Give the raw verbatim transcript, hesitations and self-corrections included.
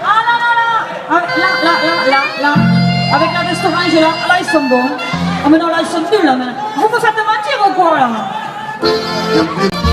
Ah, là, là, là, là, là, là, là. Avec la restaurant, là, là, ils sont bons. Ah, mais non, là, ils sont nuls, là, mais vous, vous faites mentir ou quoi, là ?